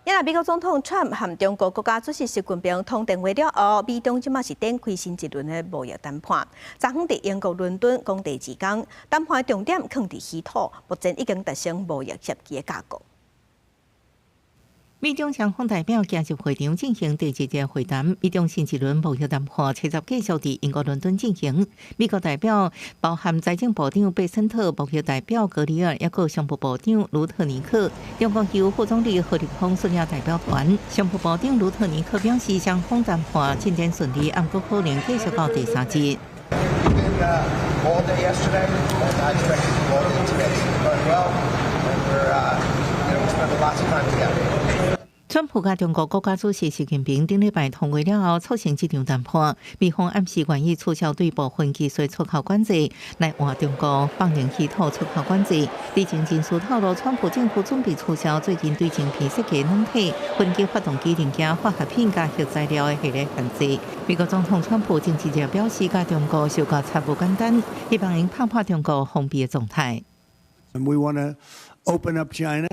因為美國總統川普和中國國家主席習近平通電話了後，美中這馬是展開新一輪的貿易談判。昨昏佇英國倫敦講第二工，談判重點囥佇稀土，目前已經達成貿易協議的架構。美中雙方代表今入會場進行第二日會談，美中新一輪貿易談判七十繼續佇英國倫敦進行。美國代表包含財政部長貝森特、貿易代表格里爾，抑閣商務部長盧特尼克。中國由副總理何立峰率領代表團。商務部長盧特尼克表示，雙方談判進展順利，毋過可能繼續到第三日。 All day yesterday, and I expect it to be all day today. So it's going well, and we spent lots of time together. 川普佮中國國家主席習近平頂禮拜通話了後，促成這場談判。美方暗示願意取消對部分技術出口管制，來換中國放寬稀土出口管制。知情人士透露，川普政府準備取消最近對晶片設計軟體、飛機發動機零件、化學品佮核材料的系列限制。美國總統川普前一日表示，佮中國相決策無簡單，希望𪜶拍破中國封閉的狀態。 And we want to open up China.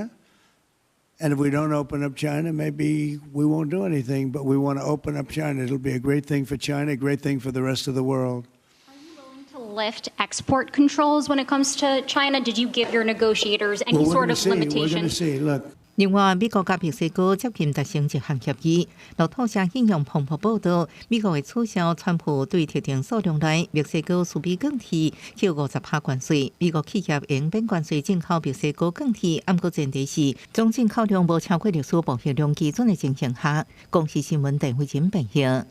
And if we don't open up China, maybe we won't do anything. But we want to open up China. It'll be a great thing for China, a great thing for the rest of the world. Are you willing to lift export controls when it comes to China? Did you give your negotiators any Well, we're sort gonna of see. We're limitation? going to see. Look. 另外，美國佮墨西哥接近達成一項協議。路透社引用彭博報道，美國會取消川普對特定數量內墨西哥輸美鋼鐵扣50趴關稅。美國企業用免關稅進口墨西哥鋼鐵，毋過前提是總進口量無超過歷史貿易量基準的情形下。公視新聞鄧慧珍編譯。